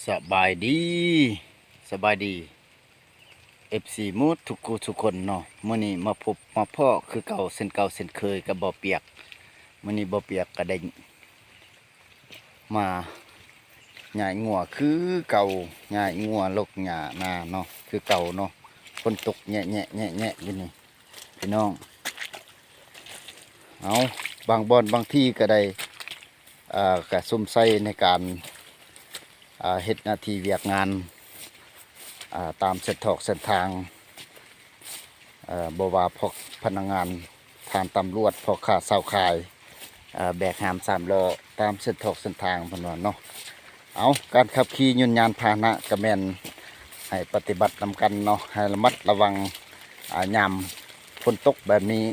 ສະບາຍດີ ສະບາຍດີ ເອັຟຊີ ໝົດທຸກຜູ້ທຸກຄົນເນາະ. ມື້ນີ້ມາພົບມາພໍ້ຄືເກົ່າ ເຊັ່ນເກົ່າເຊັ່ນເຄີຍກັບບ່າວປຽກ. ມື້ນີ້ບ່າວປຽກກໍໄດ້ມາຍ້າຍງົວຄືເກົ່າ, ຍ້າຍງົວລົກຫຍ້ານາເນາະ ຄືເກົ່າເນາະ. ຝົນຕົກແຍະໆໆໆຢູ່ນີ້ ພີ່ນ້ອງ. ເອົາ ບາງບ່ອນບາງທີ່ກໍໄດ້ ເອີ ກະສຸມໃສ່ໃນການ ເຮັດໜ້າທີ່ວຽກງານ ຕາມເສັ້ນຖອກເສັ້ນທາງ ບໍ່ວ່າພວກພະນັກງານ ທ່ານຕຳຫຼວດ ພໍ່ຄ້າຊາວຂາຍ ແບກຫາມສາມລໍ້ຕາມເສັ້ນຖອກເສັ້ນທາງ ເພິ່ນວ່າເນາະ. ເອົາ ການຂັບຂີ່ຍົນຍານພາຫະນະກະແມ່ນໃຫ້ປະຕິບັດນຳກັນເນາະ ໃຫ້ລະມັດລະວັງ ອາ ຍາມຝົນຕົກແບບນີ້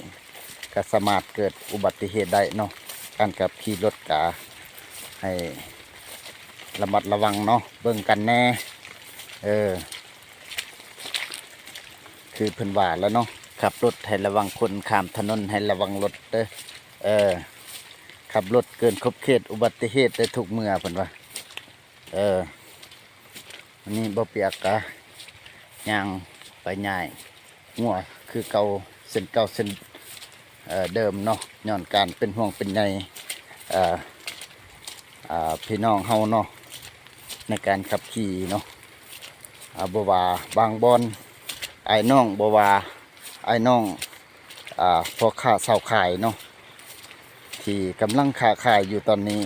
ກະສາມາດເກີດອຸບັດຕິເຫດໄດ້ເນາະ. ການຂັບຂີ່ລົດກະໃຫ້ລະມັດລະວັງເນາະ ເບິ່ງກັນແດ່ ເອີ ຄືເພິ່ນວ່າແລ້ວເນາະ ຂັບລົດໃຫ້ລະວັງຄົນ ຂ້າມຖະໜົນໃຫ້ລະວັງລົດເດີ້ ເອີ ຂັບລົດເກີນຂອບເຂດ ອຸບັດຕິເຫດໄດ້ທຸກເມື່ອ ເພິ່ນວ່າ ເອີ ອັນນີ້ບ່າວປຽກກະຍ່າງໄປຍ້າຍງົວຄືເກົ່າ ເຊັ່ນເກົ່າເຊັ່ນ ເອີ ເດີມເນາະ ຍ້ອນການເປັນຫ່ວງເປັນໃຍ ເອີ ອາ ພີ່ນ້ອງເຮົາເນາະ ໃນການຂັບຂີ່ເນາະ. ອາ ບໍ່ວ່າບາງບ່ອນ ອ້າຍນ້ອງ ບໍ່ວ່າອ້າຍນ້ອງ ອາ ພໍ່ຄ້າຊາວຂາຍເນາະ ທີ່ກຳລັງຄ້າຂາຍຢູ່ຕອນນີ້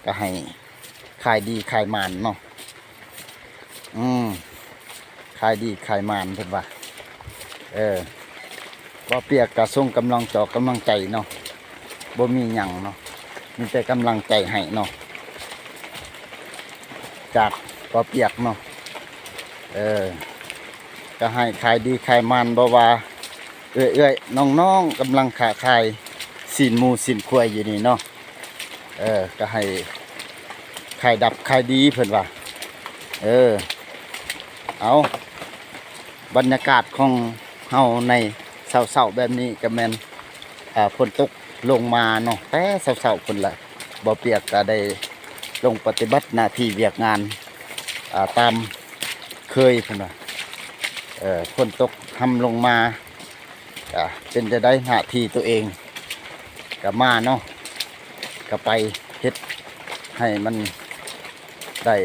ກໍໃຫ້ຂາຍດີຂາຍໝານເນາະ. ອືມ ຂາຍດີຂາຍໝານເພິ່ນວ່າ ເອີ ບ່າວປຽກກະສົ່ງກຳລັງຈອກກຳລັງໃຈເນາະ ບໍ່ມີຫຍັງເນາະ ມີແຕ່ກຳລັງໃຈໃຫ້ເນາະ ຈາກບ່າວປຽກເນາະ ເອີ ກໍໃຫ້ຂາຍດີຂາຍໝານ ບໍ່ວ່າເອື້ອຍໆ ນ້ອງໆ ກຳລັງຄ້າຂາຍຊີ້ນໝູຊີ້ນຄວາຍຢູ່ນີ້ເນາະ ເອີ ກໍໃຫ້ຂາຍດັບຂາຍດີເພິ່ນວ່າ ເອີ ເອົາ ບັນຍາກາດຂອງເຮົາໃນເຊົ້າໆແບບນີ້ກໍແມ່ນ ອາ ຝົນຕົກລົງມາເນາະ ແຕ່ເຊົ້າໆພຸ້ນລະ ບ່າວປຽກກໍໄດ້ລົງປະຕິບັດໜ້າທີ່ວຽກງານ ອາ ຕາມເຄີຍເພິ່ນວ່າ ເອີ ຝົນຕົກຮ່ຳລົງມາ ກະເປັນຈັ່ງໃດ ໜ້າທີ່ຕົວເອງກະມາເນາະ ກະໄປເຮັດໃຫ້ມັນໄດ້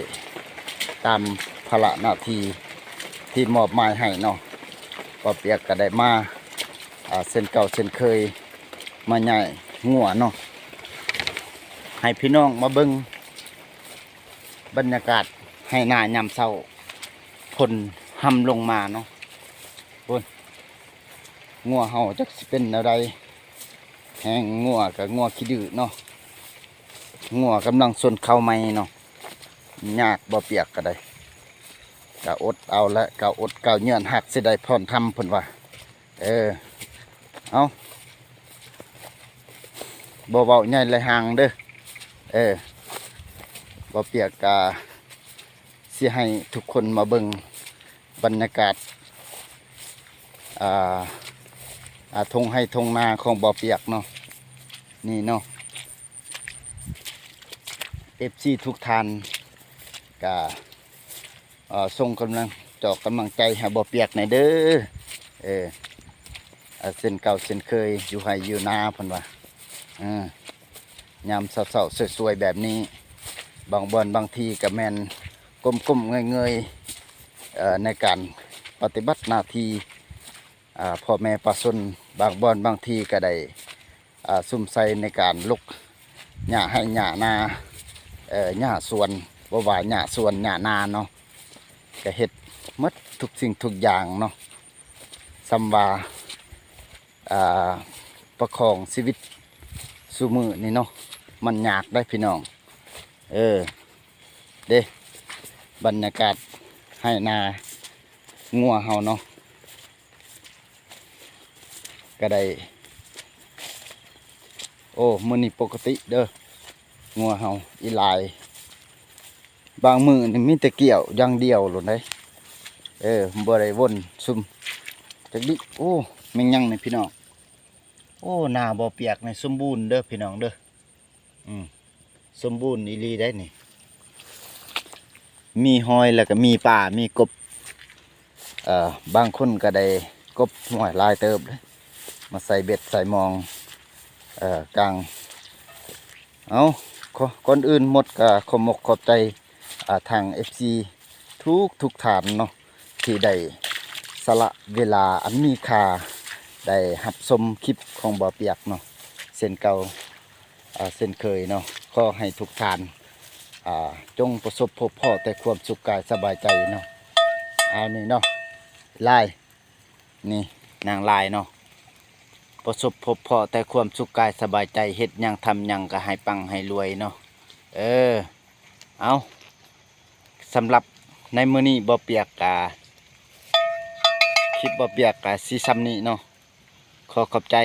ຕາມພາລະໜ້າທີ່ທີ່ມອບໝາຍໃຫ້ເນາະ. ບ່າວປຽກກະໄດ້ມາ ອາ ເຊັ່ນເກົ່າເຊັ່ນເຄີຍ ມາຍ້າຍງົວເນາະ ໃຫ້ພີ່ນ້ອງມາເບິ່ງບັນຍາກາດໄຮ່ນາຍາມເຊົ້າ ຝົນຮ່ຳລົງມາເນາະ. ພຸ້ນ ງົວເຮົາຈັກຊິເປັນແນວໃດ ແຮງງົວກະງົວຂີ້ດື້ເນາະ ງົວກຳລັງຊົນເຂົ້າໃໝ່ເນາະ ຍາກ ບໍ່ປຽກກະໄດ້ ກະອົດເອົາແຫຼະ ກະອົດກະເຍືອນ ຫາກຊິໄດ້ຜ່ອນທຳ ເພິ່ນວ່າ ເອີ ເອົາ ບໍ່ເວົ້າໃຫຍ່ຫຼາຍຫາງເດີ້ ເອີ ບໍ່ປຽກກະຊິໃຫ້ທຸກຄົນມາເບິ່ງ ບັນຍາກາດ ອາ ອາ ທົ່ງໄຮ່ທົ່ງນາຂອງບໍ່ປຽກເນາະ ນີ້ເນາະ ເອັຟຊີທຸກທ່ານກະ ເອີ ສົ່ງກຳລັງຈອກກຳລັງໃຈໃຫ້ບໍ່ປຽກແດ່ເດີ້ ເອີ ອາ ເຊັ່ນເກົ່າເຊັ່ນເຄີຍ ຢູ່ໄຮ່ຢູ່ນາ ເພິ່ນວ່າ ເອີ ຍາມເຊົ້າໆສວຍໆແບບນີ້ ບາງບ່ອນບາງທີ່ກະແມ່ນກົ້ມໆເງີຍໆ ເອີ ໃນການປະຕິບັດໜ້າທີ່ ອາ ພໍ່ແມ່ປະຊາຊົນ ບາງບ່ອນບາງທີ່ກະໄດ້ ອາ ສຸມໃສ່ໃນການລົກຫຍ້າໄຮ່ຫຍ້ານາ ເອີ ຫຍ້າສວນ ບໍ່ວ່າຫຍ້າສວນຫຍ້ານາເນາະ ກະເຮັດໝົດທຸກສິ່ງທຸກຢ່າງເນາະ ສ່ຳວ່າ ອາ ປະຄອງຊີວິດຊຸມື້ນີ້ເນາະ ມັນຍາກໄດ໋ພີ່ນ້ອງ ເອີ ເດ້ ບັນຍາກາດໄຮ່ນາງົວເຮົາເນາະ ກະໄດ້ ໂອ້ ມື້ນີ້ປົກກະຕິເດີ້ ງົວເຮົາອີ່ຫຼາຍ ບາງມື້ນີ້ມີແຕ່ກ່ຽວຢ່າງດຽວໂລດເດ້ ເອີ ບໍ່ໄດ້ວົນຊຸມຈັກດິ ໂອ້ ແມ່ນຫຍັງນີ້ພີ່ນ້ອງ ໂອ້ ນາບໍ່ປຽກນີ້ສົມບູນເດີ້ພີ່ນ້ອງເດີ້ ອືມ ສົມບູນອີ່ຫຼີໄດ໋ນີ້ ມີຫອຍ ແລ້ວກໍມີປາ ມີກົບ. ເອີ ບາງຄົນກໍໄດ້ກົບ ໂອ້ຍ ຫຼາຍເຕີບເດ້ ມາໃສ່ເບັດໃສ່ມອງ ເອີ ກາງ. ເອົາ ຂໍ ກ່ອນອື່ນໝົດກໍຂອບອົກຂອບໃຈ ອ່າ ທາງເອັຟຊີທຸກໆທ່ານເນາະ ທີ່ໄດ້ສະຫຼະເວລາອັນມີຄ່າ ໄດ້ຮັບຊົມຄລິບຂອງບ່າວປຽກເນາະ ເຊັ່ນເກົ່າ ອ່າ ເຊັ່ນເຄີຍເນາະ. ຂໍໃຫ້ທຸກທ່ານ ອ່າ ຈົ່ງປະສົບພົບພໍ້ແຕ່ຄວາມສຸກກາຍສະບາຍໃຈເນາະ. ເອົາ ນີ້ເນາະ ລາຍ ນີ້ນາງລາຍເນາະ ປະສົບພົບພໍ້ແຕ່ຄວາມສຸກກາຍສະບາຍໃຈ ເຮັດຫຍັງທຳຫຍັງກໍໃຫ້ປັງໃຫ້ລວຍເນາະ. ເອີ ເອົາ ສຳລັບໃນມື້ນີ້ບ່າວປຽກກະ ຄລິບບ່າວປຽກກະຊິຊ່ຳນີ້ເນາະ. ຂໍຂອບໃຈ